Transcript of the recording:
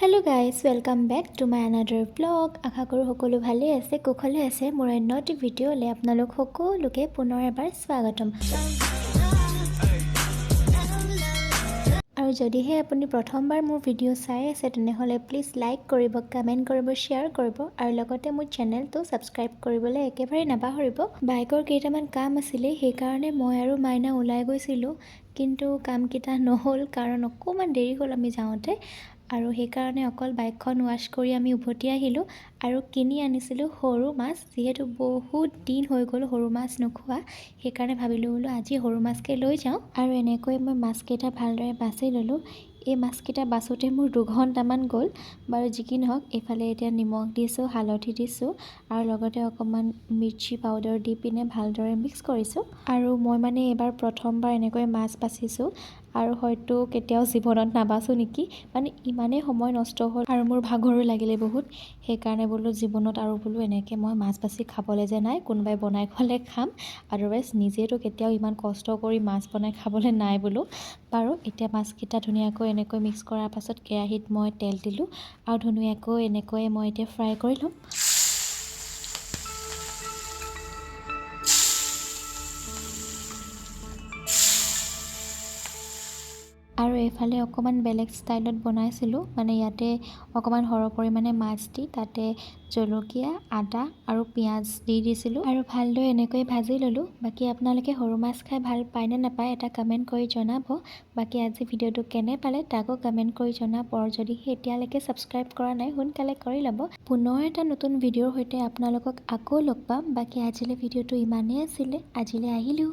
Hello guys, welcome back to my another vlog. আশা কৰোঁ সকলো ভালেই আছে, কুশলে আছে। মোৰ অন্য এটি ভিডিঅ'লৈ আপোনালোক সকলোকে পুনৰ এবাৰ স্বাগতম। আৰু যদিহে আপুনি প্ৰথমবাৰ মোৰ ভিডিঅ' চাই আছে, তেনেহ'লে প্লিজ লাইক কৰিব, কমেণ্ট কৰিব, শ্বেয়াৰ কৰিব আৰু লগতে মোৰ চেনেলটো ছাবস্ক্ৰাইব কৰিবলৈ একেবাৰে নাপাহৰিব। বাইকৰ কেইটামান কাম আছিলে, সেইকাৰণে মই আৰু মাইনা ওলাই গৈছিলোঁ। কিন্তু কামকেইটা নহ'ল, কাৰণ অকণমান দেৰি হ'ল আমি যাওঁতে আৰু সেইকাৰণে অকল বাইকখন ৱাছ কৰি আমি উভতি আহিলোঁ। আৰু কিনি আনিছিলোঁ সৰু মাছ। যিহেতু বহুত দিন হৈ গ'ল সৰু মাছ নোখোৱা, সেইকাৰণে ভাবিলোঁ বোলো আজি সৰু মাছকে লৈ যাওঁ। আৰু এনেকৈ মই মাছকেইটা ভালদৰে বাছি ল'লোঁ। এই মাছকেইটা বাছোঁতে মোৰ 2 ঘণ্টামান গ'ল। বাৰু যি কি নহওক, এইফালে এতিয়া নিমখ দিছোঁ, হালধি দিছোঁ আৰু লগতে অকণমান মিৰ্চি পাউডাৰ দি পিনে ভালদৰে মিক্স কৰিছোঁ। আৰু মই মানে এইবাৰ প্ৰথমবাৰ এনেকৈ মাছ বাচিছোঁ আৰু হয়তো কেতিয়াও জীৱনত নাবাচোঁ নেকি। মানে ইমানেই সময় নষ্ট হ'ল আৰু মোৰ ভাগৰো লাগিলে বহুত। সেইকাৰণে বোলো জীৱনত আৰু বোলো এনেকৈ মই মাছ বাছি খাবলৈ যে নাই। কোনোবাই বনাই খোৱালে খাম, আদাৰৱাইজ নিজেতো কেতিয়াও ইমান কষ্ট কৰি মাছ বনাই খাবলৈ নাই বোলো। বাৰু, এতিয়া মাছকেইটা ধুনীয়াকৈ এনেকৈ মিক্স কৰাৰ পাছত কেৰাহীত মই তেল দিলোঁ আৰু ধুনীয়াকৈ এনেকৈ মই এতিয়া ফ্ৰাই কৰি ল'ম। আৰু এইফালে অকণমান বেলেগ ষ্টাইলত বনাইছিলোঁ। মানে ইয়াতে অকণমান সৰহ পৰিমাণে মাছ দি তাতে জলকীয়া, আদা আৰু পিঁয়াজ দি দিছিলোঁ আৰু ভালদৰে এনেকৈ ভাজি ল'লোঁ। বাকী আপোনালোকে সৰু মাছ খাই ভাল পায় নে নাপায়, এটা কমেণ্ট কৰি জনাব। বাকী আজি ভিডিঅ'টো কেনে পালে, তাকো কমেণ্ট কৰি জনাব। আৰু যদি এতিয়ালৈকে ছাবস্ক্ৰাইব কৰা নাই, সোনকালে কৰি ল'ব। পুনৰ এটা নতুন ভিডিঅ'ৰ সৈতে আপোনালোকক আকৌ লগ পাম। বাকী আজিলৈ ভিডিঅ'টো ইমানেই আছিলে। আজিলৈ আহিলোঁ।